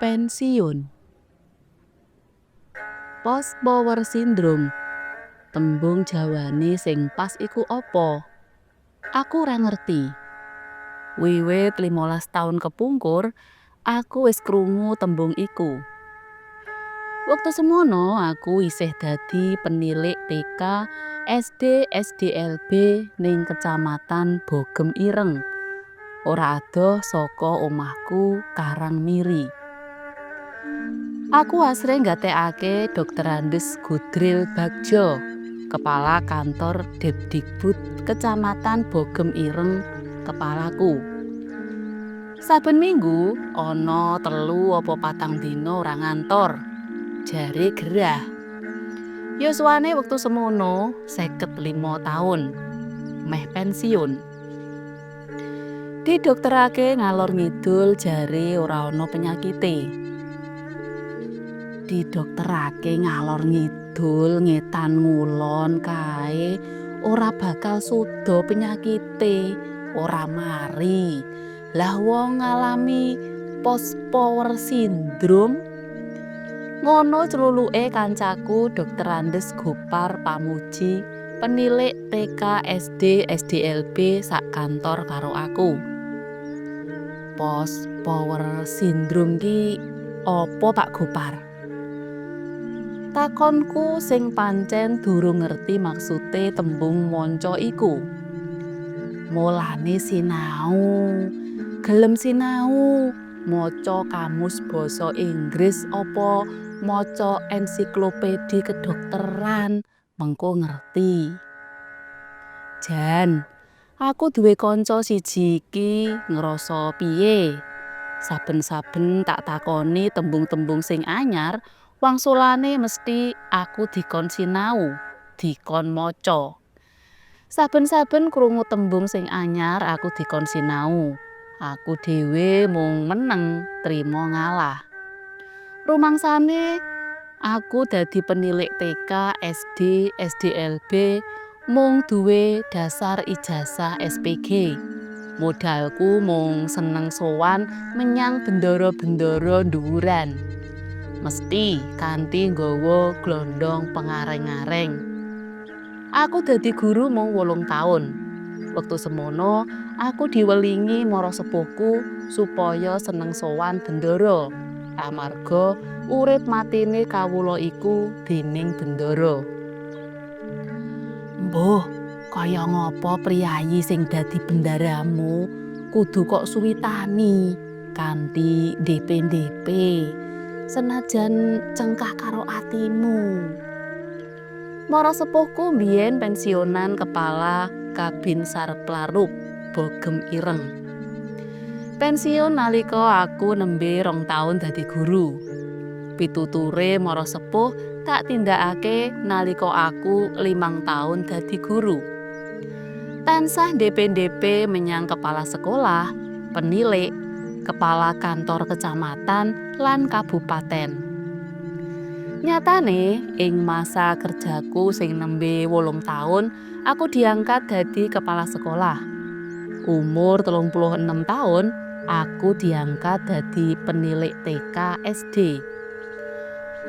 Pensiun. Post power syndrome. Tembung Jawane sing pas iku apa? Aku ora ngerti. Wiwit 15 taun kepungkur, aku wis krungu tembung iku. Wektu semono aku isih dadi penilik TK, SD, SDLB ning Kecamatan Bogem Ireng. Ora adoh saka omahku Karangmiri. Aku asring nggatekake Drs. Gudril Bagja, Kepala Kantor Depdikbud Kecamatan Bogem Ireng, kepalaku. Saben minggu ana 3 apa 4 dina ora ngantor. Jare gerah. Yuswane wektu semono 55 taun, meh pensiun. Didokterake ngalor ngidul jare ora ana penyakite. Didokterake ngalor ngidul ngetan ngulon kae ora bakal suda penyakite, ora mari. Lah wong ngalami post power syndrome? Ngono cluluke kancaku Drs. Gopar Pamuji, penilik TK SD SDLB sak kantor karo aku. Post power syndrome ki apa, Pak Gopar? Takonku sing pancen durung ngerti maksude tembung manca iku. Mulane sinau, gelem sinau, maca kamus basa Inggris apa maca ensiklopedi kedokteran, mengko ngerti. Jan, aku duwe kanca siji iki ngrasa piye? Saben-saben tak takoni tembung-tembung sing anyar, wangsulane mesti aku dikon sinau, dikon maca. Saben-saben krungu tembung sing anyar aku dikon sinau. Aku dhewe mung meneng trima ngalah. Rumangsane aku dadi penilik TK, SD, SDLB mung duwe dasar ijazah SPG. Modalku mung seneng sowan menyang bendara-bendara dhuwuran. Mesti kanthi nggawa glondong pengareng-areng. Aku dadi guru mung 8 taun. Wektu semono aku diwelingi marasepuhku supaya seneng sowan bendara. Amarga urip matine kawula iku dening bendara. Mbuh, kaya ngapa priyayi sing dadi bendaramu kudu kok suwitani kanthi ndhepe-ndhepe. Senajan cengkah karo atimu. Marasepuhku mbiyen pensiunan kepala Kabin Sarplarup Bogem Ireng. Pensiun nalika aku nembe 2 taun dadi guru. Pituture marasepuh tak tindakake nalika aku 5 taun dadi guru. Tansah ndhepe-ndhepe menyang kepala sekolah, penilik, kepala kantor kecamatan lan kabupaten. Nyatane ing masa kerjaku sing nembe 8 taun, aku diangkat dadi kepala sekolah. Umur 36 taun, aku diangkat dadi penilik TK SD.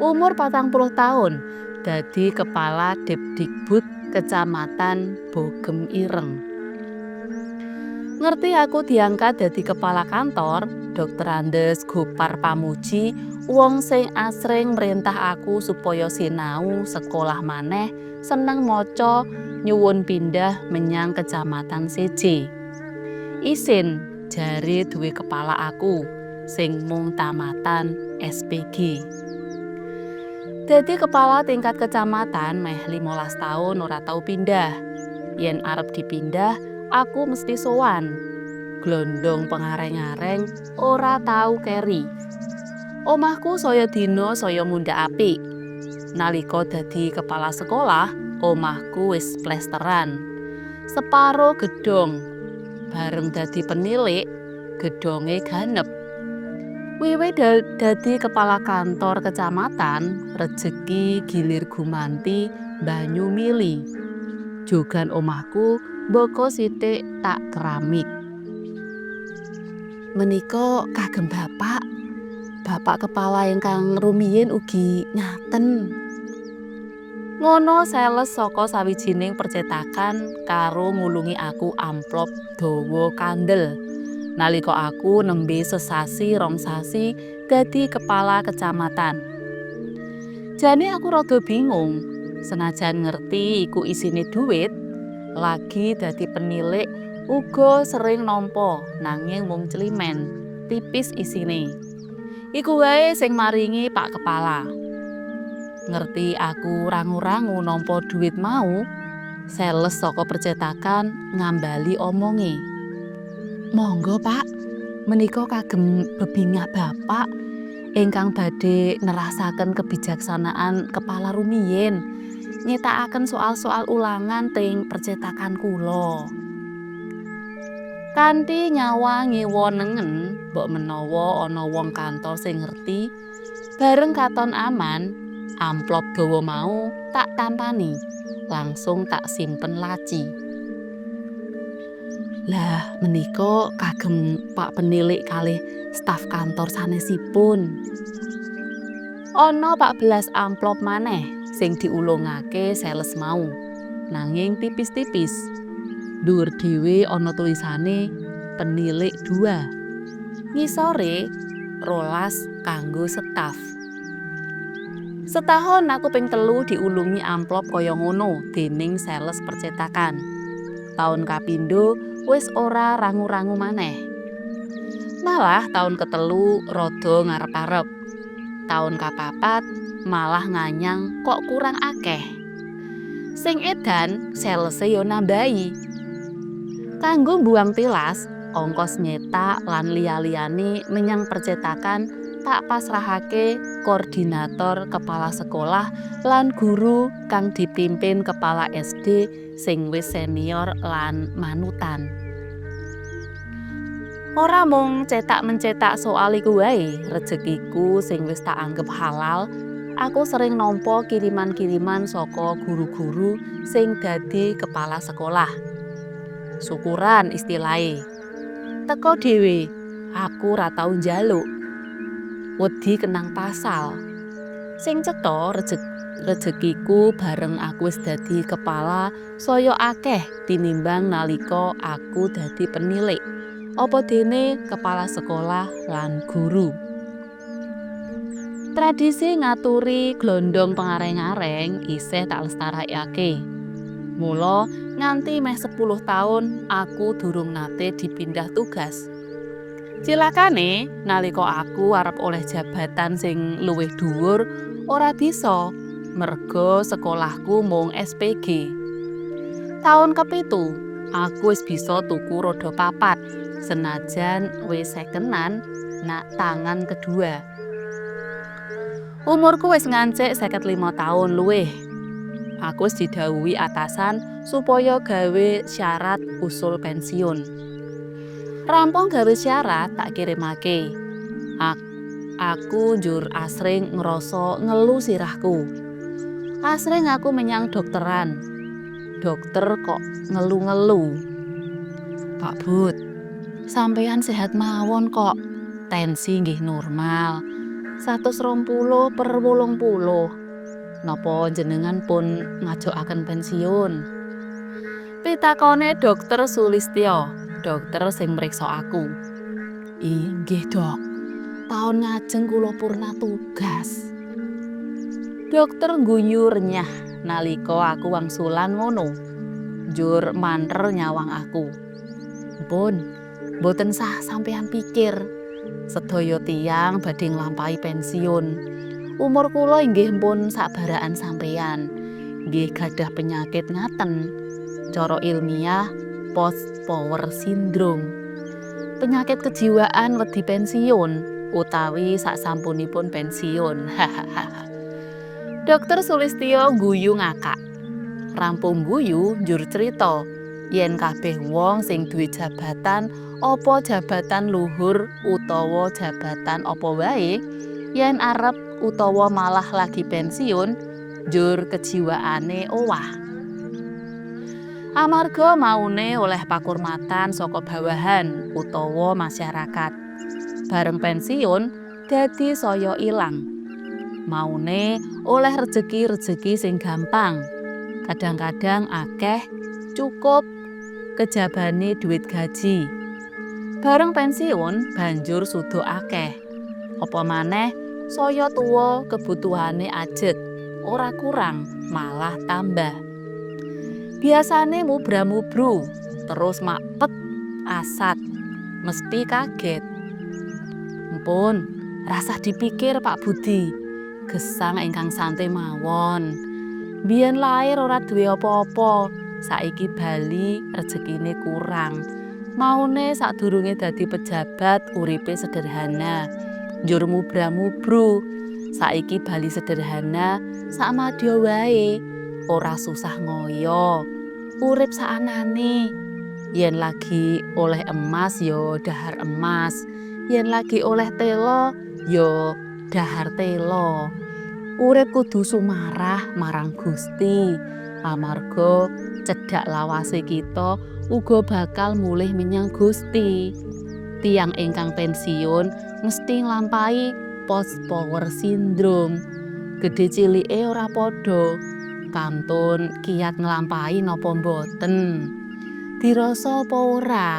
Umur 40 taun, dadi kepala Depdikbud Kecamatan Bogem Ireng. Ngerti aku diangkat dadi kepala kantor, Drs. Gopar Pamuji, wong sing asring mrintah aku supaya sinau sekolah maneh, seneng maca, nyuwun pindah menyang Kecamatan Seje. Isin jare duwe kepala aku sing mung tamatan SPG. Dadi kepala tingkat kecamatan meh 15 taun ora tau pindah. Yen arep dipindah, aku mesti sowan. Glondong pengareng-areng ora tau keri. Omahku saya dina saya mundhak apik. Nalika dadi kepala sekolah, omahku wis plesteran. Separo gedhong. Bareng dadi penilik, gedhonge ganep. Wiwit dadi kepala kantor kecamatan, rejeki gilir gumanti banyu mili. Jogan omahku mbaka sithik tak keramik. Menika kagem bapak. Bapak kepala ingkang rumiyin ugi ngaten. Ngono sales saka sawijining percetakan karo ngulungi aku amplop dawa kandel. Nalika aku nembe sesasi 2 sasi dadi kepala kecamatan. Jane aku rada bingung, senajan ngerti iku isine duit, lagi dadi penilik uga sering nampa nanging mung climen, tipis isine. Iku wae sing maringi Pak Kepala. Ngerti aku rangu-rangu nampa duit mau, sales saka percetakan ngambali omonge. "Monggo, Pak, menika kagem bebingah Bapak ingkang badhe nerasaken kebijaksanaan kepala rumiyin, nyetakaken soal-soal ulangan teng percetakan kula." Kanthi nyawa ngiwa nengen, mbok menawa ana wong kantor sing ngerti, bareng katon aman, amplop dawa mau tak tampani, langsung tak simpen laci. "Lah, menika kagem Pak Penilik kalih staf kantor sanesipun." Ana 14 amplop maneh sing diulungake sales mau, nanging tipis-tipis. Dhuwur dhewe ana tulisane Penilik 2. Ngisore 12 kanggo staf. Setahun aku ping telu diulungi amplop kaya ngono dening sales percetakan. Taun kapindho wis ora rangu-rangu maneh. Malah taun ketelu rada ngarep-arep. Taun kapapat malah nganyang kok kurang akeh. Sing edan salese yo nambahi. Kanggo mbuang tilas, ongkos nyetak lan liya-liyane menyang percetakan tak pasrahake koordinator kepala sekolah lan guru kang dipimpin kepala SD sing wis senior lan manutan. Ora mung cetak mencetak soal iku wae, rejekiku sing wis tak anggep halal, aku sering nampa kiriman-kiriman saka guru-guru sing dadi kepala sekolah. Syukuran istilahe. Teko dhewe, aku ora tau njaluk. Wedi kenang pasal. Sing cetha rejekiku bareng aku wis dadi kepala saya akeh tinimbang nalika aku dadi penilik. Apa dene kepala sekolah lan guru. Tradisi ngaturi glondong pengareng-areng isih tak lestarekake. Mula nganti meh 10 taun aku durung nate dipindah tugas. Cilakane nalika aku arep oleh jabatan sing luwih dhuwur ora bisa merga sekolahku mung SPG. Taun kepitu aku wis bisa tuku roda papat senajan wis sekenan nak tangan kedua. Umurku wis ngancik 55 taun luwih. Aku wis didhawuhi atasan supaya gawe syarat usul pensiun. Rampung gawe syarat tak kirimake. Aku njur asring ngrasa ngelu sirahku. Asring aku menyang dokteran. Dokter kok ngelu-ngelu. "Pak Bud, sampeyan sehat mawon kok. Tensi nggih normal. 120/80. Napa jenengan pun ngajokaken pensiun?" pitakone Dokter Sulistyo, dokter sing mriksa aku. "Inggih, Dok. Taun ngajeng kula purna tugas." Dokter ngguyu renyah nalika aku wangsulan ngono. Njur manter nyawang aku. "Pun, mboten sah sampeyan pikir. Sedaya tiyang badhe nglampahi pensiun. Umur kula inggih pun sakbarakan sampeyan. Nggih gadah penyakit ngaten. Cara ilmiah post power syndrome. Penyakit kejiwaan wedi pensiun utawi saksampunipun pensiun." Hahaha. Dokter Sulistyo ngguyu ngakak. Rampung guyu njur crita yen kabeh wong sing duwe jabatan, apa jabatan luhur utawa jabatan apa wae, yen arep utawa malah lagi pensiun njur kejiwaane owah. Amarga maune oleh pakurmatan saka bawahan utawa masyarakat. Bareng pensiun dadi saya ilang. Maune oleh rejeki-rejeki sing gampang. Kadang-kadang akeh, cukup kejabane duit gaji. Bareng pensiun banjur suda akeh. Apa maneh saya tuwa kebutuhane ajeg, ora kurang, malah tambah. Biasane mubra-mubru, terus makpet asat, mesti kaget. Mpun, rasah dipikir, Pak Budi. Gesang ingkang sante mawon. Biyen lair ora duwe apa-apa, saiki bali rejekine kurang. Maune sadurunge dadi pejabat uripe sederhana, njur mubra-mubru. Saiki bali sederhana, sakmadya wae, ora susah ngoyo. Urip saanane. Yen lagi oleh emas ya dahar emas, yen lagi oleh tela ya dahar tela. Urip kudu sumarah marang Gusti, amarga cedhak lawase kita uga bakal mulih menyang Gusti. Tiyang ingkang pensiun mesti nglampahi post power syndrome. Gedhe cilike ora padha, kantun kiyat nglampahi napa mboten. Dirasa apa ora?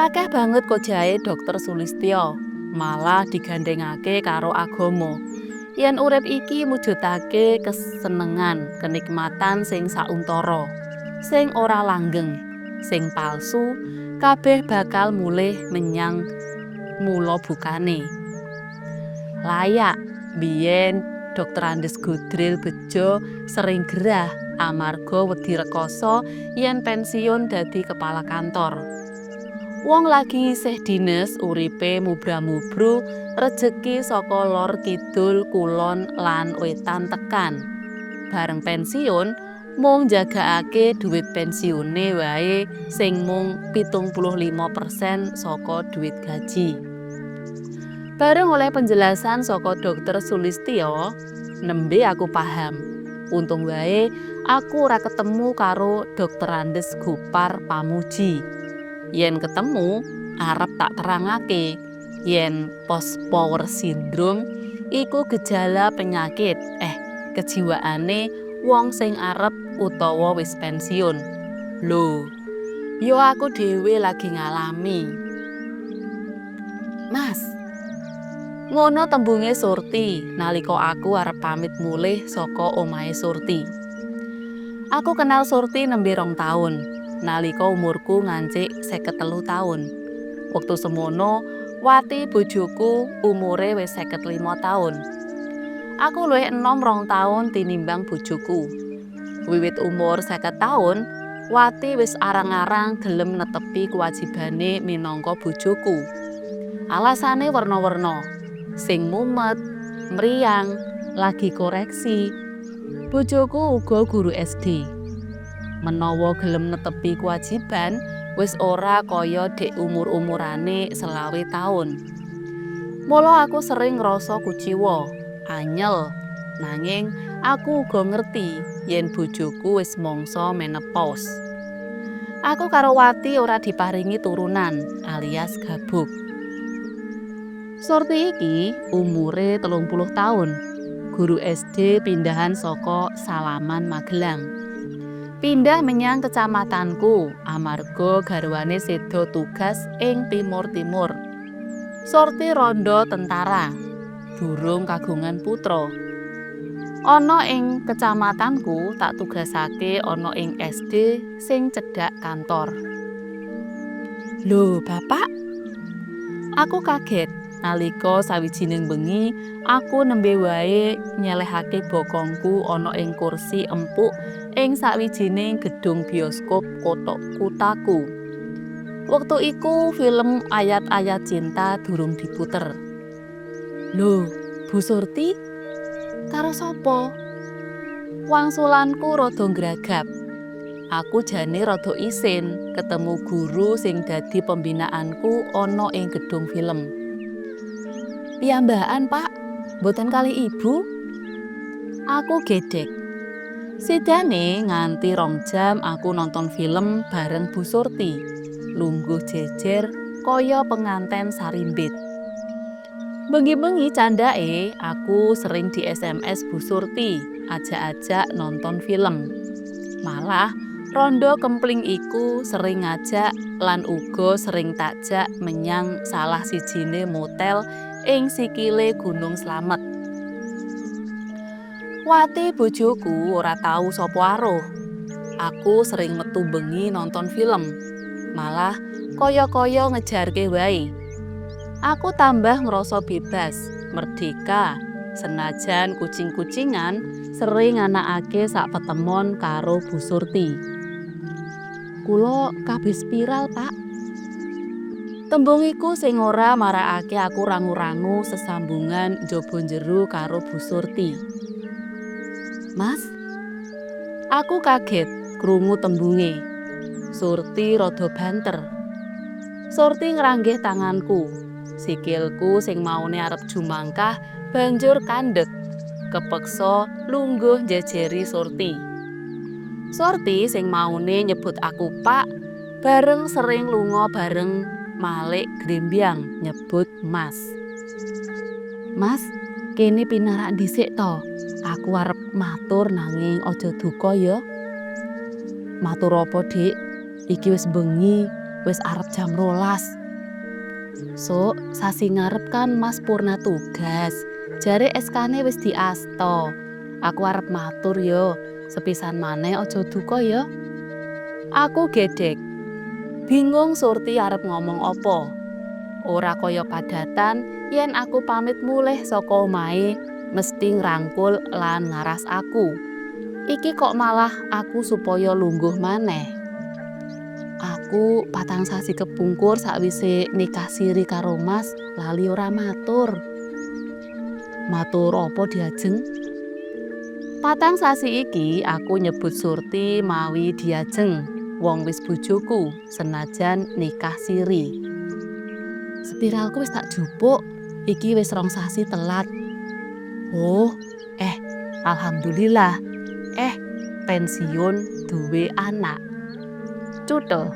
Akeh banget kojahe Dokter Sulistyo, malah digandhengake karo agama. Yen urip iki mujudake kesenengan, kenikmatan sing sauntara, sing ora langgeng, sing palsu, kabeh bakal mulih menyang mula bukane. Layak, biyen Drs. Gudril Bejo sering gerah amarga wedi rekoso yen pensiun dadi kepala kantor. Wong lagi isih dines uripe mubra-mubru, rejeki saka lor kidul, kulon lan wetan tekan. Bareng pensiun mung njagakake dhuwit pensiune wae sing mung 75% saka dhuwit gaji. Bareng oleh penjelasan saka Dokter Sulistyo, nembe aku paham. Untung wae aku ora ketemu karo Drs. Gopar Pamuji. Yen ketemu, arep tak terangake yen post power syndrome iku gejala penyakit kejiwaane wong sing arep utawa wis pensiun. Lho, yo aku dhewe lagi ngalami. Mas, ngono tembunge Surti nalika aku arep pamit mulih saka omahe Surti. Aku kenal Surti nembe 2 taun, nalika umurku ngancik 53 taun. Wektu semono, Wati bojoku umure wis 55 taun. Aku luwih enom 2 taun tinimbang bojoku. Wiwit umur 50 taun, Wati wis arang-arang gelem netepi kewajibane minangka bojoku. Alasane werna-werna, sing mumet, mriyang, lagi koreksi. Bojoku uga guru SD. Menawa gelem netepi kewajiban, wis ora kaya dek umur-umurane 25 taun. Mula aku sering ngrasa kuciwa, anyel, nanging aku uga ngerti yen bojoku wis mangsa menopause. Aku karo Wati ora diparingi turunan alias gabuk. Surti iki umure 30 taun, guru SD pindahan saka Salaman, Magelang. Pindah menyang kecamatanku amarga garwane seda tugas ing Timor Timur. Surti rondo tentara, durung kagungan putra. Ana ing kecamatanku tak tugasake ana ing SD sing cedhak kantor. Lho, Bapak? Aku kaget nalika sawijining bengi aku nembe wae nyelehake bokongku ana ing kursi empuk ing sawijining gedung bioskop kothok kuthaku. Wektu iku film Ayat-Ayat Cinta durung diputer. Lho, Bu Surti? Karo sapa? Wangsulanku rada ngragap. Aku jane rada isin ketemu guru sing dadi pembinaanku ana ing gedung film. Piyambakan, Pak, mboten kalih Ibu. Aku gedhek. Sidane nganti 2 jam aku nonton film bareng Bu Surti. Lungguh jejer kaya penganten sarimbit. Bengi-bengi candake aku sering di SMS Bu Surti, ajak-ajak nonton film. Malah rondo kempling iku sering ngajak lan uga sering takjak menyang salah sijine motel ing sikile Gunung Slamet. Wati bojoku ora tau sapa aruh. Aku sering metu bengi nonton film. Malah kaya-kaya ngejarke wae. Aku tambah ngrasa bebas, merdeka, senajan kucing-kucingan sering nganakake sak petemon karo Bu Surti. "Kula KB spiral, Pak." Tembung iku sing ora marakake aku rangu-rangu sesambungan njaba njero karo Bu Surti. "Mas?" Aku kaget krungu tembunge. Surti rada banter. Surti ngranggeh tanganku. Sikilku sing maune arep jumangkah banjur kandhek. Kepeksa lungguh njejeri Surti. Surti sing maune nyebut aku Pak, bareng sering lunga bareng malik grembyang nyebut Mas. "Mas, kene pinarak dhisik to. Aku arep matur nanging aja duka ya." "Matur apa, Dik? Iki wis bengi, wis arep jam 12. Sok sasi ngarep kan Mas purna tugas. Jare SK-ne wis diasta. Aku arep matur yo, sepisan maneh aja duka ya." Aku gedhek. Bingung Surti arep ngomong apa. Ora kaya padatan yen aku pamit mulih saka omahe mesti ngrangkul lan ngaras aku. Iki kok malah aku supaya lungguh maneh. "Aku 4 sasi kepungkur sakwise nikah siri karo Mas lali ora matur." "Matur apa, Diajeng?" 4 sasi iki aku nyebut Surti mawi Diajeng, wong wis bojoku senajan nikah siri. "Spiralku wis tak jupuk, iki wis 2 sasi telat." "Oh, eh, alhamdulillah. Eh, pensiun duwe anak." Cuthel.